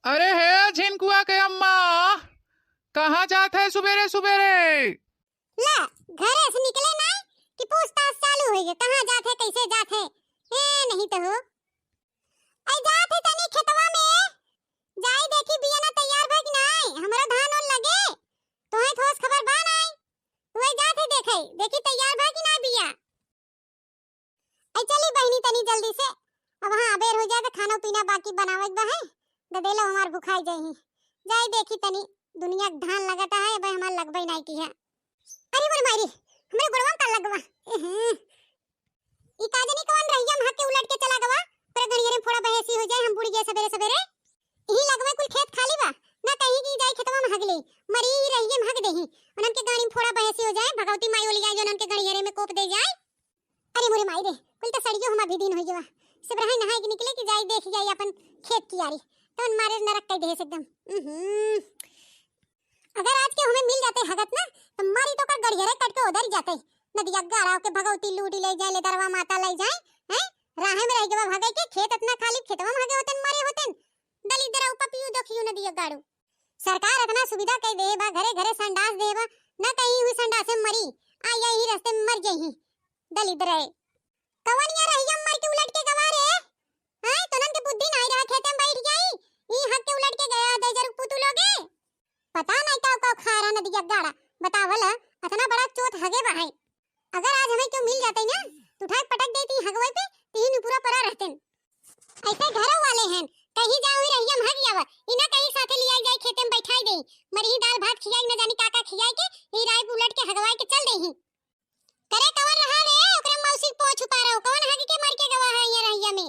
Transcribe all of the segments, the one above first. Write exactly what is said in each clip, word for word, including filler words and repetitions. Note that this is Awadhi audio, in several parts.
अरे हे झिनकुआ के अम्मा, कहाँ जात है सुबेरे सुबेरे? ला, घरे से निकले नाई कि पूछताछ चालू होई है, कहाँ जात है, कैसे जात है? ए, नहीं तो हो। आई जात है तनी खेतवा में, जाई देखी बिया ना तैयार भा कि नाई, हमरो धान ओन लगे, तोहे ठोस खबर बा नाई। वही जात है देखे, देखी तैयार भा कि नाई बिया। आई चली बहिनी तनी जल्दी से, अब हाँ अबेर हो जाए तो खाना पीना बाकी बनावे के बा है, गदेलो हमार भुखाई जाई। जाई देखी तनी दुनिया के धान लगता है, अब हमार लगबे नाई की है। अरे मोरे मायरी, हमरे गोड़वा का लगवा। एहे। ई का जनी कवन रहिया में हग के उलट के चला गवा, पर गड़ियरे में फोड़ा बहेसी हो जाए, हम बुड़ गए सबेरे सबेरे। यही लगवे कुल खेत खाली बा, ना कहीं की जाई खेतवा में हगले, मरी ही रहिया में हग देही, उनन के गाड़ी में फोड़ा बहेसी हो जाए, भगवती माई ओली जाए जो उनन के गड़ियरे में कोप दे जाए। अरे मोरे माई रे, कुल तो सड़ियो हमार भी दिन हो गवा, सब रहे नहाए के निकले कि जाई देख जाई अपन खेत कियारी, तो उन मारे नरक कई देहे से एकदम। उहुं। अगर आज के हमें मिल जाते हगत ना, तो मारी तो का गड़ियरे कट के उधर ही जाते। नदिया गाड़ा के भगवती लूटी ले जाए, ले दरवा माता ले जाए, हैं? राहे में रह गवा भागे के, खेत इतना खाली, खेतवा में भागे होतेन, मरे होतेन। दलिद्र पपियू दोखियू नदिया गाड़ू। सरकार इतना सुविधा कई दे बा, घरे घरे संडास दे बा, ना कहीं हुई संडास में मरी, आ यही रास्ते में मर जाई। दलिद्र है। कवन या रहिया में मर के उलट के गवा रे? हैं? तोनन के बुद्धि नाई रहा, खेते में बैठ जाई, ई हग के उलट के गया दे जरुक पुतू लोगे। पता नहीं का का खा रहा नदिया गाड़ा। बतावल, इतना बड़ा चोत हगे बा है। अगर आज हमें क्यों मिल जाते ना, तो उठा के पटक देती हगवे पे, तीन पूरा परा रहते। ऐसे घरों वाले हैं, कहीं जाओ ही रहिया में हग जावा, इना कहीं साथे लिया जाए खेते में बैठाई दे, मरी ही दाल भात खियाई, न जानी का का खियाई के, ही राय उलट के हगवाई के चल दे ही। करे कवन रहा रे, ओकरे मौसी के पोछ उतारो, कवन हग के मर के गवा है ये रहिया में।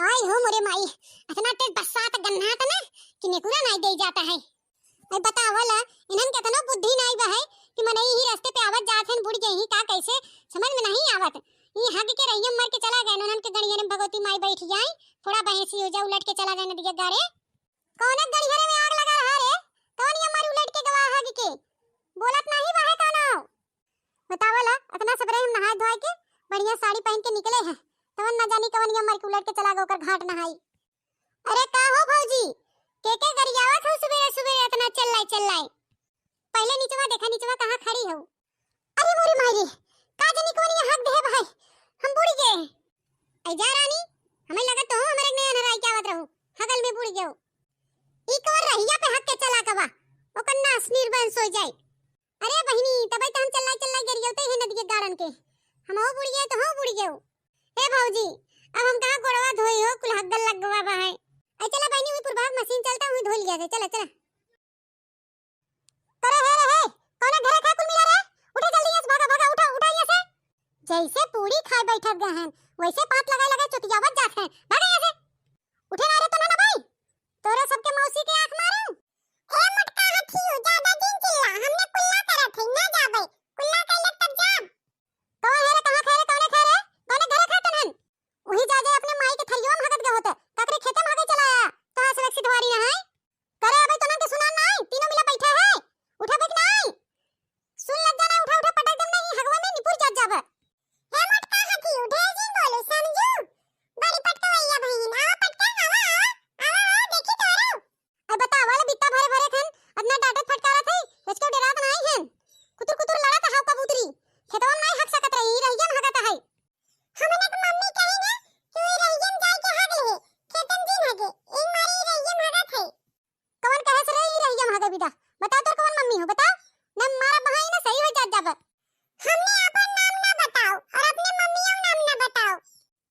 आई हो मोरे माई, इतना तेज बरसात गन्नात ना कि निकुरा नाई दे जाता है। आई बतावल, इन्हन केतनो बुद्धि नाई बा है कि मनई ही रास्ते पे आवत जात हन, बुड़ गई ही का कैसे, समझ में नहीं आवत। ई हग के रहिया मर के चला गए, उन्हन के गड़िया में भगवती माई बैठ जाए, फोड़ा बहेसी हो जा, उलट के चला गए नदिया गाड़े। कौने गड़िया में आग लगा रहा रे, कौन ये मर उलट के गवा हग के, बोलत नहीं बा है कौनो। बतावल, इतना सबरे हम नहाए धोए के बढ़िया साड़ी पहन के निकले हैं, तवन ना जानी कवन ये मर के उलट के चला गो ओकर घाट नहाई। अरे का हो भौजी, के के गरियावत हो सुबेरे सुबेरे इतना चिल्लाई चिल्लाई? पहले निचवा देखा, निचवा कहाँ खड़ी हो? अरे मोरी माई रे, का जानी कवन ये हग दे भाई, हम बुड़ गए। ऐ जा रानी, हमें लगत तो हो हमरे नया नराई के आवत रहू, हगल में बुड़ गयो। ई कवन रहिया पे हग के चला गवा, ओकर नास निर्वंश हो जाए। अरे बहिनी, तबै त हम चल्लाई चल्लाई गरियौते ही नदिया गाड़न के। हम हो बुड़ गए तो हो बुड़ गए। हे भौजी, अब हम कहाँ गोड़वा धोई हो, कुल हग्गल लग गवा बा है। ऐ चला बहिनी, वही पुरभाग मशीन चलता, वही धो लिया जाए। चला, चला। करे हे रे हे, कौने घरे खा कुल मिला रे? उठे जल्दी यहाँ से, भागा, भागा, उठा, उठा यहाँ से। जैसे पूड़ी खाए बैठत गए हैं, वैसे पात लगाए लगाए चुतियावत जात हैं। भागा यहाँ से। उठे ना रे तो ना, ना भाई, तोरे सबके मौसी के आँख मारू। ए मोटका हथियो, ज्यादा जिन चिल्ला, हमने कुल्ला करत है, ना जाबे, कुल्ला कैले तब जाब। कौन है रे, कहाँ खाए रे, कौने खाए रे, कौने घरे खाए तनहन? वही जा जाए अपने माई के थरियो में हगत गए होते, ककरे खेते में हगे चलाया, तो आज सुरक्षित हवारी ना है। करे अबे तनन के सुना नाई, तीनों मिला बैठे है, उठे बैठ नाई। सुन लग जाना, उठा उठा पटक देम नहीं, हगवा में निपुर जात जाबे। हे मोटका हथियो, ढेर जिन बोलो, समझू? बड़ी पटकवैया बहिन, आवा पटका, आवा, आवा, आवा, आवा, देखी तोरो। अरे बतावा ले, बित्ता भरे भरे खन, अतना डांटत फटकारत है, इसके डरात नाई हन। कुतुर कुतुर लड़त हाव कबूतरी, खेतवा में नाई हग सकत रही, ई रहिया में हगत है। हमने के मम्मी कहे ना कि ई रहिया में जाए के हग ले, खेतन जिन हगे, एक मारी ई रहिया में हगत है। कवन कहे से रे ई रहिया में हगे बिदा? बताओ तोर कवन मम्मी हो, बताओ। न मारा बहाई ना सही हो जात जाबे। हमने अपन नाम ना बताओ और अपने मम्मी का नाम ना बताओ।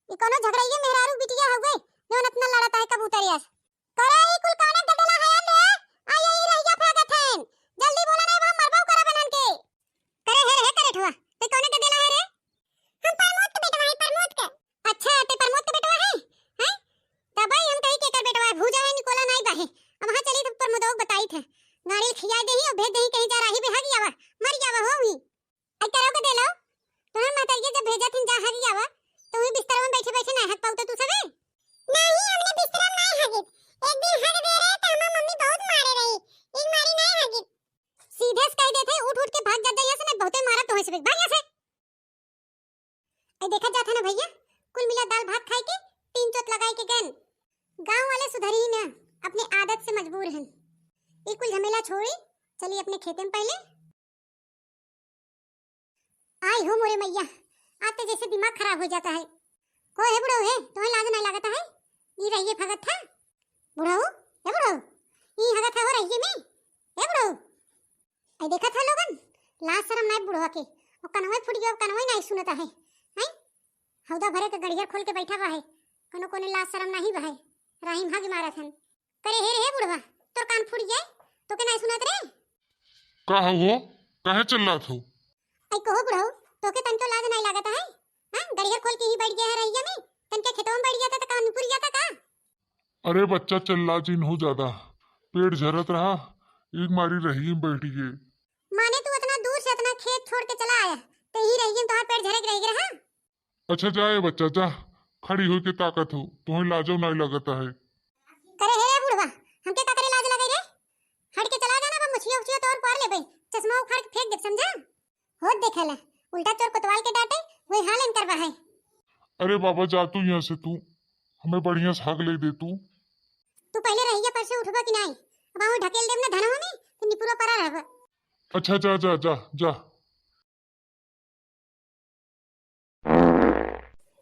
ई कोनो झगड़ैया मेहरारू बिटिया हउवे, जौन अतना लड़त है कबूतर यस। करे ई कुल कवने गदेला है रे? आ ये ई रहिया फेंकत हैं। जल्दी बोला नहीं बा, मरबो करब इन्हन के। करे हे रे, हे करे ठुआ, ते कवने गदेला है रे? हम प्रमोद के बेटवा है, प्रमोद के। अच्छा, ते प्रमोद के बेटवा है? हैं? तबई हम कही केकर बेटवा है, भूजा है, निकोला नाई बा है। अब हाँ चली तो प्रमोदवा बताई थे। गाड़ी खिया देही और भेज देही कहीं जा रही बे, हग जावा, मर जावा हो हुई। आई करो के देलो, तोहर महतारी के जब भेजत हिन जा हग जावा, तो वही बिस्तरवा में बैठे बैठे ना हग पाऊ तो तू सबे? नहीं, हमने बिस्तरवा में नहीं हगित। एक दिन हग दे रहे तो हमार मम्मी बहुत मारे रही, एक मारी नहीं हगित। सीधे से कह देते, उठ उठ के भाग जात जाइए से, नहीं बहुते मारब तोहे सबे, भाग यहाँ से। ऐ देखा जात है ना भैया, कुल मिला दाल भात खाए के तीन चोत लगाए के गन। गाँव वाले सुधरी ही ना। अपने आदत से मजबूर हन। ई कुल झमेला छोड़ी, चली अपने खेते में पहिले। आई हो मोरे मैया, आज तो जैसे दिमाग खराब हो जाता है। को है बुढ़ऊ है, तुम्हें लाज नहीं लगता है? ई रहिए भगत था बुढ़ऊ, ए बुढ़ऊ, ई हगत है हो रहिए में, ए बुढ़ऊ। आई देखा था लोगन, लाज शरम नहीं बुढ़वा के, और कनवे फूट गयो, कनवे नहीं सुनता है, हैं? हौदा भरे के गड़िया खोल के बैठा हुआ है, कोनो कोने लाज शरम नहीं बहे, राहिम हग मारत हन। करे हे रे बुढ़वा, तोर कान फूट जाए, तोके नहीं सुनात रे? का हो, काहे चिल्लात हो? आई कहो बुढ़ऊ, तोके तनको लाज नहीं लागत है? हाँ, गड़िया खोल के ही बैठ गया है रहिया में, तनके खेतवा में बैठ जाता तो कान फूट जाता का? अरे बच्चा, चिल्ला जिन हो ज्यादा, पेट झरत रहा, एक मारी रहिया में बैठ गए। माने तू इतना दूर से इतना खेत छोड़ के चला आया, तो ही रहिया में तुम्हारा पेट झरे के रह गया, हाँ? अच्छा जा ए बच्चा जा, खड़ी होइके ताकत हो, तोहे लाजो नाई लगता है। करे हे रे बुढ़वा, हमके का करे लाज लगे रे? हट के चला जाना, बा मुछिया उछिया तोर पार लेबे, चश्मा उखाड़ के फेंक दे, समझा? होत देखेला, उल्टा तोर कोतवाल के डांटे, वही हाल इनकर बा है। अरे बाबा जा तू यहाँ से, तू हमें बढ़िया से हग ले दे तू। तू पहले रहिया पर से उठबा कि नाई? अब आऊँ ढकेल देब ना धनवा में, तो निपुरा परा रहबा। अच्छा जा जा जा जा।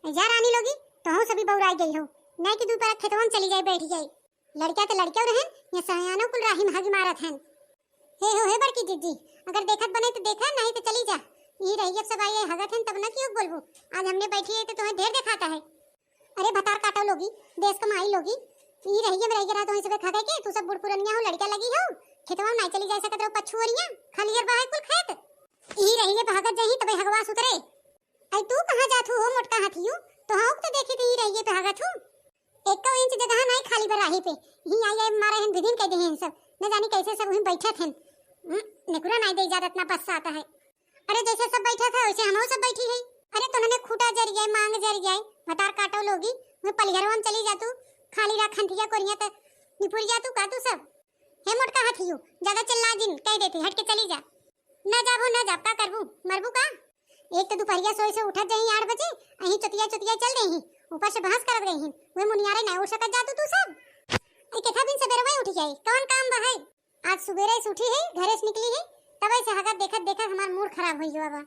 जा रानी लोगी, तोहू सभी बौराई गई हो, नहीं कि दू पारा खेतवा में चली जाई, बैठ जाई। लड़किया तो लड़किया रहन, ये सयानो कुल राही में हगी मारत हन। हे हो हे बड़की जिज्जी, अगर देखत बने तो देखा, नहीं तो चली जा। यही रही अब सब आई हगत हन, तब ना क्यों बोलबू। आज हमने बैठी है तो तुम्हें ढेर दिखाता है। अरे भतार काटो लोगी, देश कमाई लोगी, यही रही अब रह गया तो वहीं सब खा के तू सब बूढ़ पुरनिया हो, लड़किया लगी हो, खेतवा में नहीं चली जा सकत रहो, पछुअरिया खाली हर बाहर कुल खेत। यही रही अब हगत जही तबे हगवास उतरे। आई तू कहाँ जात हूँ हो मोटका हाथियो? तो हाँ तो देखी थी रहिए पे हगत हूँ। एक इंच जगह नहीं खाली बा राही पे, यहीं आई आई मारे हन भिदिन कह दे हैं सब, न जानी कैसे सब वहीं बैठत हन। हम्म, नेकुरा नहीं दे इजाजत ना पस आता है। अरे जैसे सब बैठा था वैसे हम सब बैठी है। अरे तो उन्होंने खूटा जर गए, मांग जर गए, भतार काटो लोगी, वहीं पलिहरवा में चली जा तू, खाली रहा खंतिया कोरिया त निपुर जा तू का तू सब। हे मोटका हाथियो, ज्यादा चिल्ला जिन, कह देती हट के चली जा। ना जाबो ना जाब, का करबू, मरबू का? एक तो दोपहरिया सोए से उठत जाही आठ बजे, अहीं चुतिया चुतिया चल देही, ऊपर से बहस करत गई ही, वे मुनियारे ना उठ सकत जातू तू सब। आई केथा बिन सबेरवा उठ जाई, कौन काम बा है? आज सुबेरे से उठी है, घरे से निकली है, तबे से हगत देखत देखत हमार मूड खराब होई गवा बा।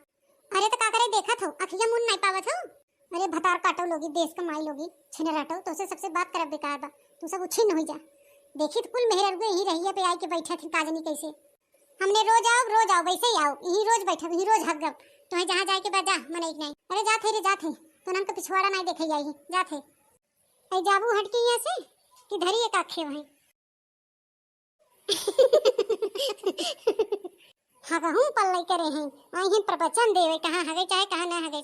अरे तो का करे देखत हो, अखिया मुन नहीं पावत हो? अरे भतार काटो लोगी, देश कमाई लोगी, छिन रटो, तो से सबसे बात करब बेकार बा, तू सब उछिन हो जा। देखी तो कुल मेहर अरुए यहीं रहिया पे आई के बैठा थी, काजनी कैसे। हमने रोज आओ, रोज आओ, वैसे ही आओ, यहीं रोज बैठब, यहीं रोज हगब। तुम्हें जहाँ जाए के बा जा, मन एक नहीं। अरे जात है रे, जात है, तो नन का पिछवाड़ा नहीं देखे आई है, जात है। ऐ जाबू हट के यहाँ से कि धरी एक आखे वहीं। हगहू पल्ले करे हैं, वहीं प्रवचन देवे, कहाँ हगे चाहे कहाँ ना हगे।